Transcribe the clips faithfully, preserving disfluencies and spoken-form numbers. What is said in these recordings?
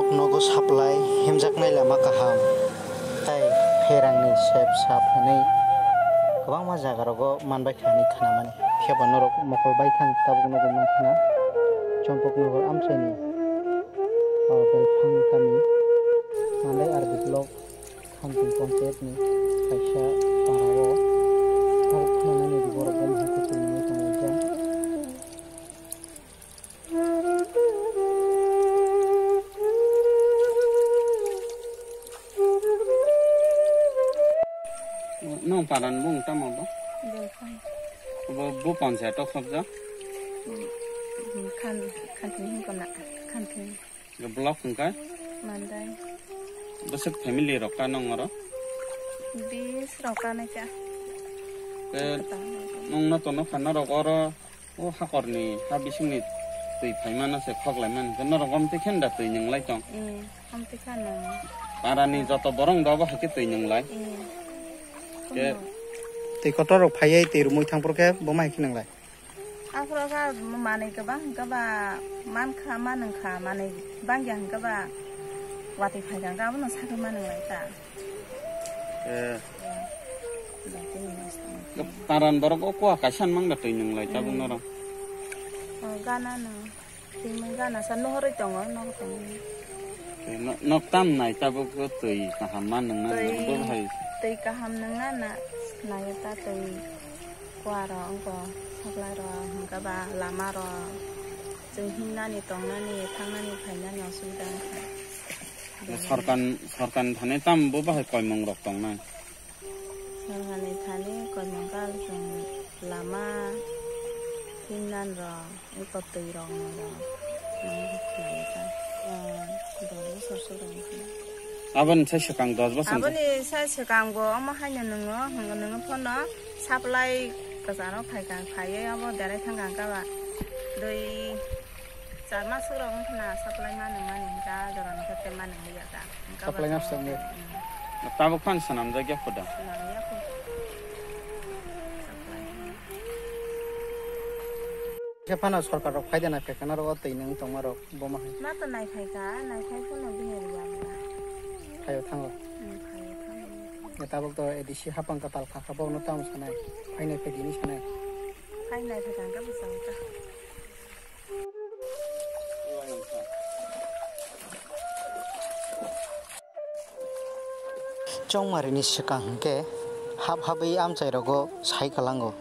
Nogo supply himjaknai lama kaham tei pherangni sep sap hwnwi kwbangma jagarogo manbai kha hwnwi khnamani. Phiya ba norok mokol bai thang tabuk nugwi mankha na Champaknagar amchaini, ah, Belphang kami, Mandai R D block, Khamtung Panchayat ni kaisa para o tabuk khwnanani borok bo hai khe tongwi tonglaijak. Nong paran bung tamo bo? Belphang. Bo, bo panchayat o khobjak? Hmm, hmm, khan, khanthini hwn kona, khanthini. Block hwnkha? Mandai. Bwswk family rok ka nong oro? Bis rok ka nai ka. Ke nong no tono kha norok oro o hakorni ha bisingni twi phaimano se khoklaimani. Ke norok omtwi khe da twi nwnglai tong? Eh, omtwi kha nang. Parani joto borok do bo hai khe twi nwnglai. Eh. Ke twi kotor rok phaiwi twi rumwi thangphuru khe bo ma hai khe nwnglai? Aphuru kha manwi kwbang hwnkhe ba mankha, manwngkha, manwi bangya hwnkhe ba watwi phaikha hwnkhe abono sakhe manwng lai ta. Eh. Paran borok o kuwa kaisa mangda twi nwnglai tabuk norok. Oh, gana no. Twi mung gana sa nohorwi tongo, nohor tongo. Tei no-, nok tam nai tabuk twi kaham ma nwngnani twi, bo hai. Twi kaham nwngnana nai ta twi kuaro wngkha supply rok hwnkhe ba lama rok chwng himnani tongnani thangnani phainani osubida wngkha. Sorkan, sorkan thani tam bo bahai koimung rok tongnai. Sorkar ni thani koimung kal chwng lama, himnan rok, eko twi rok no rok, nang khlai ta. Dos bosor se rok wngkha. Aboni sai swkang dos bosor. Aboni sai swkang bo omo haino nwngo, hwngo nwngo phano supply kwcharo phaikha, phaiwi abo derai thangkha hwnkhe ba dui. Char mas rok wngkha na supply ma nung mani hwnkha, jora ni khe ma nung ya ta. Hwnkha supply ba ma swk nung. Tabuk phan swnamjak ya kho da? Swnam ya kho. Supply. Khe phano sorkar rok phai da nai phai kha na rok o twi nung tongma rok bo ma hai. Ma to nai phai kha, nai phai phano bini ya ba. Phaio thango. Hmm, phaio thango. Ya tabuk to A D C hapang kwtal kha kha bo no tamo sanai. Phai nai phai dini sanai. Phai nai phai kha hwnkha bwskango ta. Chongmarini swkang hwnkhe hap habwi amchairogo sai kwlango.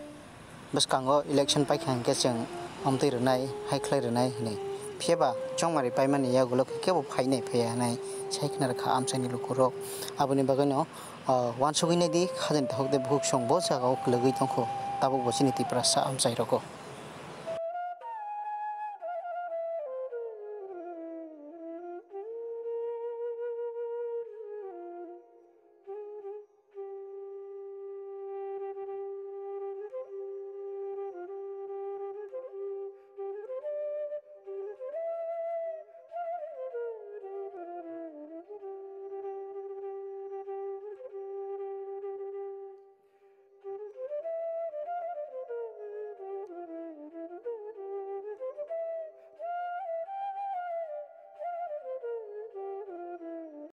Bwskango election paikha hwnkhe chwng amtwi rwnai, hai khlai rwnai hinwi. Phiyaba chongmari paimani yagulo khe kebo phainai phaiya hinwi sai khna rwkha amchaini lukurok. Aboni bagwino, ah, uansugwi naidi khajani takhuk tei bukhuk song bo jagao kwlwgwi tongkho tabukbo chini Tiprasa amchairogo.